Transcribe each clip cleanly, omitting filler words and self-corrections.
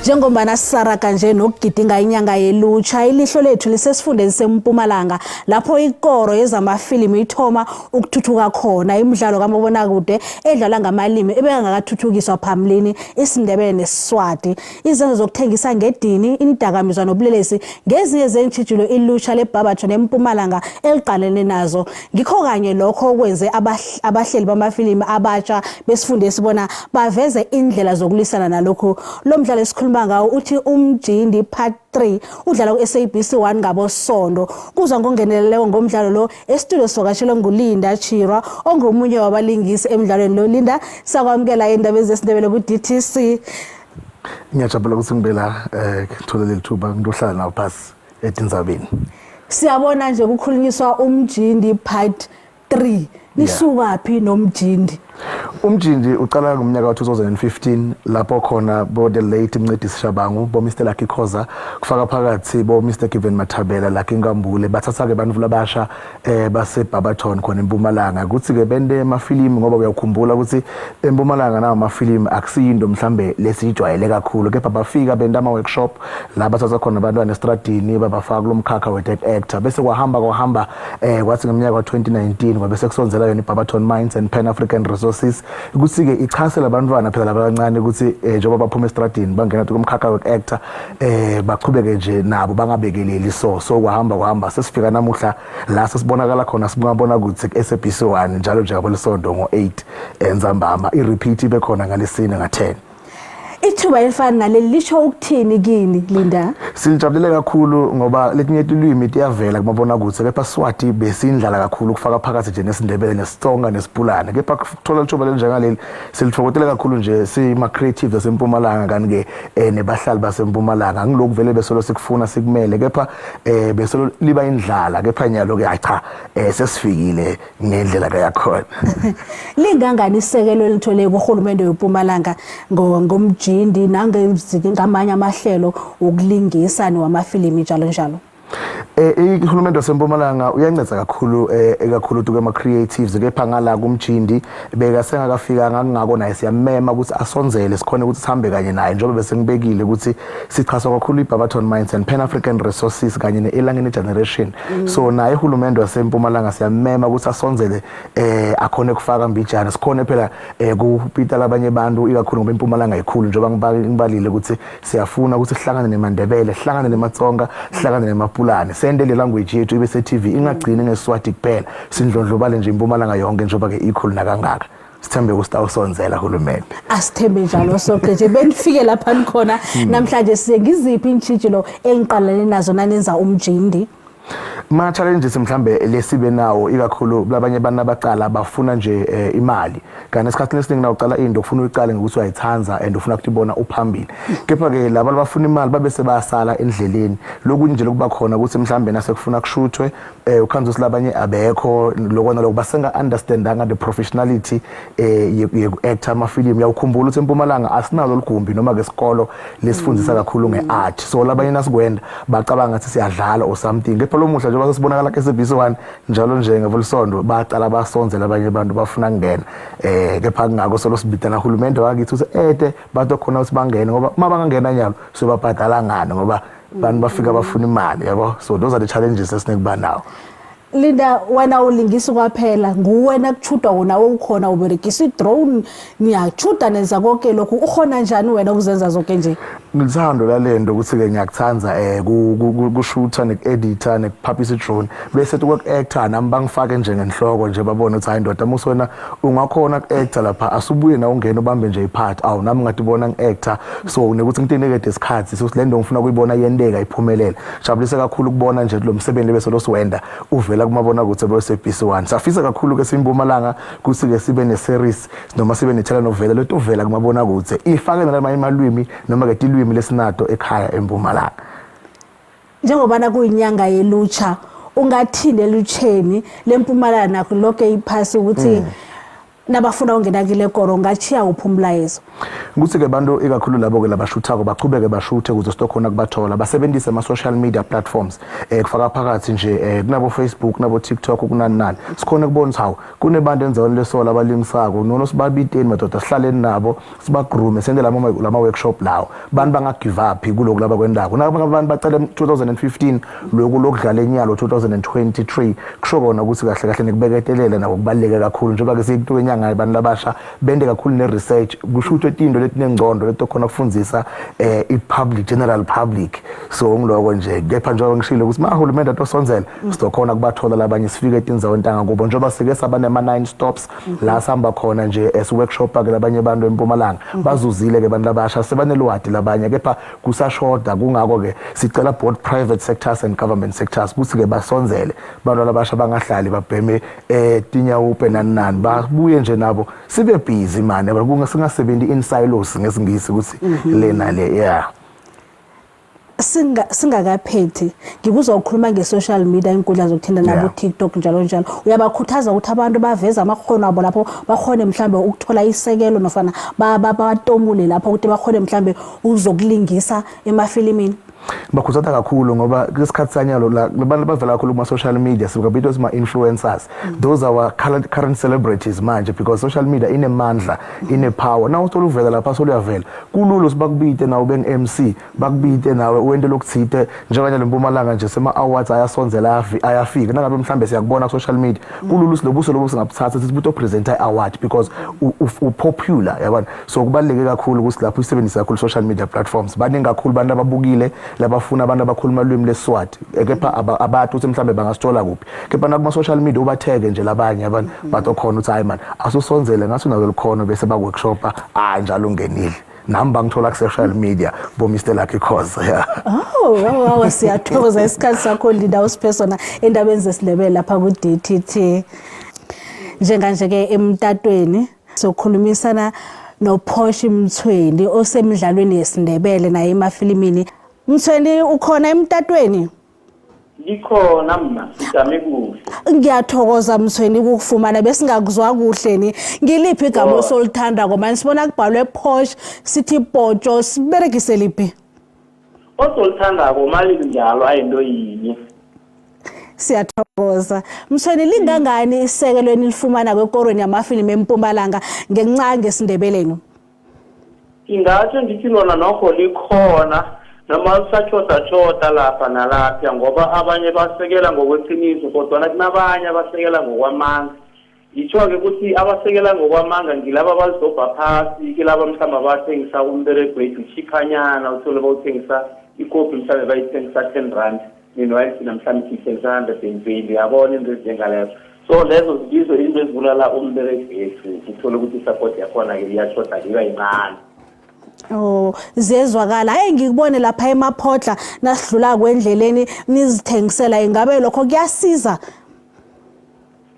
Njengombana sisaraga nje nokugidinga inyanga yelutsha, ilihlo lethu lisesifundeni seMpumalanga lapho ikoro yezamafilimu ithoma ukuthuthuka khona. Imidlalo kamabonakude edlalwa ngamalimi ebekangakathuthukiswa phambilini, isiNdebele nesiSwati. Izenzo zokuthengisa ngedini, iindakamizwa nobulelesi ngezinye zeentjhijilo ilutsha leBarberton eMpumalanga eliqalene nazo. Ngikho kanye lokho okwenze abahleli bamafilimu abatsha besifundesi bona baveze indlela zokulwisana nalokhu. Lo mdlalo esikhuluma ngawo uthi Umjindi Part 3 udlala ku-SABC 1 ngabosondo. Kuzwa ngongeneleleko ngomdlalo lo, estudio sivakashelwe nguLinda Chirwa ongomunye wabalingisi emdlalweni lo. Linda, sakwamukela endabeni zesiNdebele ku-DTC. Ngiyajabula ukuthi ngibe la, ngithole leli thuba ngizohlala nawo phasi etindzabeni. Siyabona nje kukhulunyiswa Umjindi Part 3, nisukaphi nomjindi? Umjindi uqala ngomnyaka wa-2015 lapho khona bo the late Mncedisi Shabangu, bo Mr Lucky Khoza, kufaka phakathi bo Mr Given Mathabela, Lucky Nkambule, bathatha ke abantu labasha base Barberton khona eMpumalanga ukuthi ke bende amafilimu, ngoba uyakhumbula ukuthi eMpumalanga nawo amafilimu akusiyinto mhlambe lesijwayele kakhulu. Kepha bafika benda ama workshop la bathatha khona abantwana estradini, babafaka kulomkhakha we actor, bese kwahamba kwahamba, kwathi ngomnyaka wa-2019 kwabe sekusonzela yona iBarberton Mines and Pan African Resources ukuthi-ke ichase labantwana phela labancane ukuthi njengoba baphuma estradini bangena kumkhakha we-actor, bachubeke nje nabo bangabekeleli. So kwahamba kwahamba, sesifika namuhla la sesibonakala khona, sibona ukuthi ku-SABC 1 njalo nje ngabolisonto ngo-8 entsambama, i-repeat ibe khona ngalesine nga-10. Ithuba elifana naleli lisho ukuthini kini, Linda? Silijabulele kakhulu ngoba letinye tilwimi tiyavela kumabonakude, kepha Swati besindlala kakhulu, kufaka phakathi nje nesiNdebele nesiTsonga nesiPulane. Kepha kuthola lithuba lenjengaleli silithokozele kakhulu nje sima-creative asempumalanga, kanti-ke nebahlali basempumalanga. Ngiloku vele besolo sikufuna sikumele, kepha besolo liba indlala, kepha nyalo-ke hayi cha, sesifikile ngendlela ke yakhona. Lingangani isekelo elithole kuhulumende weMpumalanga ngomjindi nangamanye amahlelo wokulingisa nowamafilimi, njalo njalo? Uhulumende wasempumalanga uyanceda kakhulu, ekakhulu kuma creatives, kepha ngala kumjindi beka sengakafika ngakungako. Naye siyamema ukuthi asonzele, sikhone ukuthi sihambe kanye naye, njengoba bese ngibekile ukuthi sichaswa kakhulu iBarberton Mines and Pan African Resources kanye ne-Elangeni Generation. So naye uhulumende wasempumalanga siyamema ukuthi asonzele, akhone kufaka mbijana, sikhone phela kupita labanye abantu, ikakhulu ngoba impumalanga ikhulu, njengoba ngibalile ukuthi siyafuna ukuthi sihlangane nemaNdebele, sihlangane nemaTsonga, sihlangane nemaPulane, sende le language yethu ibe se-TV, ingagcini ngeSwati kuphela, sindlondlobale nje impumalanga yonke, njengoba ke ikhulu nakangaka. Sithembe ukuthi awusonzela hulumende. Asithembe njalo sonke nje. Benifike lapha nikhona namhlanje, siye ngiziphi iintshijilo engiqalene nazo nanenza umjindi? Ma challenges mhlambe lesibe nawo, ikakhulu labanye abantu abacala bafuna nje imali, kanti esikhathini esiningi nawucala into ufuna uyicale ngokuthi uyayithanda and ufuna ukutibona uphambili. Kepha ke laba abafuna imali babe sebayasala endleleni. Lokunye nje lokuba khona ukuthi mhlambe nasekufuna kushuthwe, ukhanza ukuthi labanye abekho, lokho naloko basenga understandanga the professionality yeku-actor amafilimu. Uyawukhumbula ukuthi eMpumalanga asinalo ligumbi noma ke sikolo lesifundisa kakhulu nge-art, so labanye nasikwenda bacabanga ngathi siyadlala or something. Kepha lo muhla njengoba sesibonakala ku-SABC 1 njalo nje ngavolisonto, bacala basonzela abanye abantu bafuna kungena, kepha kungako solo sibidana hulumende wakithi ukuthi ede bantu khona ukuthi bangene, ngoba uma bangangena nyalo sobabhadala ngani, ngoba bantu bafika bafuna imali yabo. So those are the challenges esinekuba nawo. Linda, wena ulingisa kwaphela, nguwena kuchudwa wona ukhona, uberegisa i-drone, niyachuda, nenza konke lokhu. Ukhona njani wena ukuzenza zonke nje? Ngithando lalento ukuthi-ke ngiyakuthanda kushutha neku-editha nekuphaphisa i-drone, bese ku-actor nami bangifake nje ngenhloko nje, babone ukuthi hayi ndoda musi wena ungakhona ku-actor lapha, asubuye na ungene ubambe nje i-part. Awu, nami ngatibona ngi-actor, so nekuthi ngitinikede isikhathi so le nto ngifuna ukuyibona yenteka iphumelele. Jabulise kakhulu ukubona nje lo msebenzi bese losiwenda uvela kumabonakude bo-SABC 1. Safisa kakhulu-ke simpumalanga ukuthi-ke sibe ne-series noma sibe ne-telenovela letovela kumabonakude, ifake nalamanye amalwimi noma-ke tilwimi lesinato ekhaya empumalanga. Njengobana kuyinyanga yelutsha, ungathini elutsheni lempumalanga nakho lonke iphasi ukuthi Nabafuna ukungena kule koro, ungachiya uphi umlayezo? Ukuthi-ke abantu ikakhulu labo-ke labashuthako bachubeke bashuthe ukuze sitokhona kubathola, basebenzise ama-social media platforms, kufaka phakathi nje kunabo Facebook, kunabo TikTok, kunani nani, sikhona kubona ukuthi hawu, kunebantu enzaweni lesola abalingisako, ngcono sibabiteni madoda, sihlaleni nabo, sibagroome, sente lama workshop lawo. Bantu bangagive up kuloku labakwendako. Abantu bacela 2015 loku lokudlala enyalo 2023, kusho kona ukuthi kahle kahle nikubeketelela nako kubaluleke kakhulu, njengoba ke sikutuke inyanga abantu labasha bende kakhulu ne-research, kusho ukuthi into letinengcondo letokhona kufundzisa i-public, general public. So ngiloko nje, kepha njengoba ngishilo ukuthi mahulumende atosondzela, sizokhona kubathola labanye, sifike etindzaweni tangakubo, njengoba sike saba nema-9 stops la sihamba khona nje esi-workshop ke labanye abantu eMpumalanga. Bazuzile ke abantu labasha, sebanelwati labanye, kepha kusashoda. Kungako-ke sicela both private sectors and government sectors ukuthi-ke basondzele abantu labasha, bangahlali babheme tinyawupe nani nani, babuye nje nabo sibe busy mani, singasebenzi in silos ngesingisi ukuthi le nale, yeah. Singakaphethi, ngikuzwa ukhuluma nge-social media, inkundla zokuthintana, nabo-TikTok, njalo njalo. Uyabakhuthaza ukuthi abantu baveze amakhono abo lapho, bakhone mhlambe ukuthola isekelo nofana batomule lapho ukuthi bakhone mhlambe uzokulingisa emafilimini? Bakhuthaza kakhulu, ngoba kulesikhathi sanyalo la abantu bavela kakhulu kuma-social media, sibabitwa ma-influencers. Those are our current celebrities manje, because social media inemandla, ine-power. Na uthola uvela lapha, soluyavela kulula ukuthi bakubite nawe beng-MC, bakubite nawe wente lokuthite. Njenganye lempumalanga nje sema-awards ayasondzela, ayafika, nangabe mhlambe siyakubona ku-social media, kulula ukuthi lobuso lobo singabuthatha sithi buto-presenta i-award because u-popular, yabona. So kubaluleke kakhulu ukuthi lapho usebenzise kakhulu social media platforms. Baningi kakhulu abantu ababukile labafuna abantu abakhuluma ulwimi lesiSwati, kepha abantu ukuthi mhlambe bangasithola kuphi, kepha nakuma-social media ubatheke nje labanye abantu batokhona ukuthi hayi man, asusondzele, ngathi unalo likhono, bese baku-workshopa, ah, njalo ungenile. Nami bangithola ku-social media bo Mr Lucky Khoza, yeah. Oh, wow, siyathokoza isikhathi sakho, Linda, usiphe sona endabeni zesiNdebele lapha ku-DTT. Njenganje ke emtatweni sokhulumisana noPosh Mthweni osemidlalweni yesiNdebele naye emafilimini. Mthweni, ukhona emtatweni? Ngikhona mna, sijame kuhle. Ngiyathokoza Mthweni ukukufumana, besingakuzwa kuhle ni. Ngiliphi igama osolithanda ngoba sibona kubhalwe Posh, sithi Potsho, siberegise liphi? Osolithandako mali njalo ayinto yinye. Siyathokoza. Mthweni, lingangani isekelo enilifumana kwekorweni yamafilimu eMpumalanga ngenxa ngesiNdebeleni? Ngingatsho ngithi lona nokho likhona, noma lisatshoda-tshoda lapha nalapha, ngoba abanye basekela ngokweqiniso, kodwana kunabanye abasekela ngokwamanga. Ngitsho-ke ukuthi abasekela ngokwamanga ngilaba abalidobha phasi, kilaba mhlawumbe abathengisa umberego wethu chiphanyana, uthole bawuthengisa ikopi mhlawumbe bayithengisa 10 rand, meanwhile thina mhlawumbe siyithengisa 120, uyabona, into ezinjengalezo. So lezo zibizo into ezibulala umberego wethu, uthole ukuthi i-support yakhona-ke iyashoda-ke, iba yincane. Oh, ziyezwakala. Hayi, ngikubone lapha emaphotla nasidlula kwendleleni nizithengisela. Ingabe lokho kuyasiza?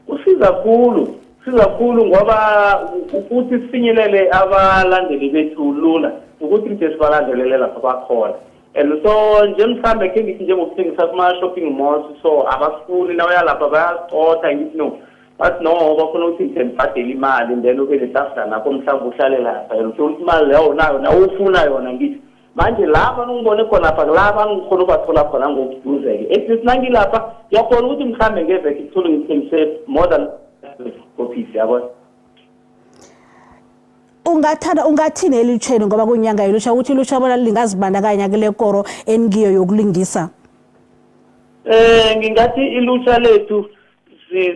Kusiza khulu, siza khulu, ngoba ukuthi sifinyelele abalandeli bethu lula ukuthi nje sibalandelele lapho bakhona. And so nje mhlambe khe ngithi njengokuthengisa kuma-shopping malls, so abasifuni, nawuya lapha bayasicotha. Ngithi no, bathi no, bafuna ukuthi nje ngibhadele imali, then ube netafula nakho, mhlawumbe uhlale lapha and uthola ukuthi imali leyo unayo nawufuna yona. Ngithi manje lapha ningibone khona lapha, kulapha ngikhona ubathola khona ngokuduze-ke. At least nangilapha ngiyakhona ukuthi mhlambe ngeveke kuthole ngithengise more than copies, yabona. Ungathanda ungathini elutsheni, ngoba kunyanga yelutsha, ukuthi ilutsha bona lingazibandakanya kule koro enikiyo yokulingisa? Ngingathi ilutsha lethu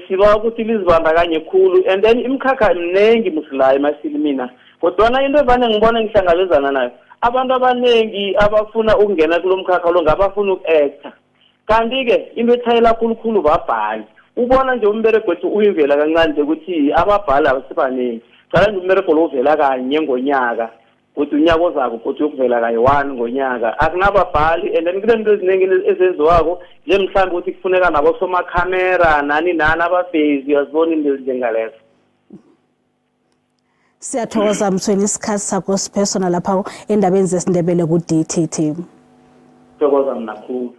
siba ukuthi lizibandakanye khulu, and then imikhakha miningi musilayo emafilimina, kodwana into evane ngibona ngihlangabezana nayo, abantu abaningi abafuna ukungena kulo mkhakha lo ngabafuna uku-acta, kanti-ke into ethayela khulukhulu babhali. Ubona nje umberego wethu uyivela kancane nje ukuthi ababhali abasibaningi. Cala nje umberego lo uvela kanye ngonyaka, kuthi unyaka ozako kuthi uyokuvela kayi-one ngonyaka, akunababhali. And then kunento eziningi ezenziwako nje, mhlawumbe ukuthi kufuneka nabosomakhamera nani nani, abavezi, uyazibona into ezinjengalezo. Siyathokoza Mthweni, isikhathi sakho siphe sona lapha endabeni zesiNdebele ku-DTT. Thokoza mna khulu.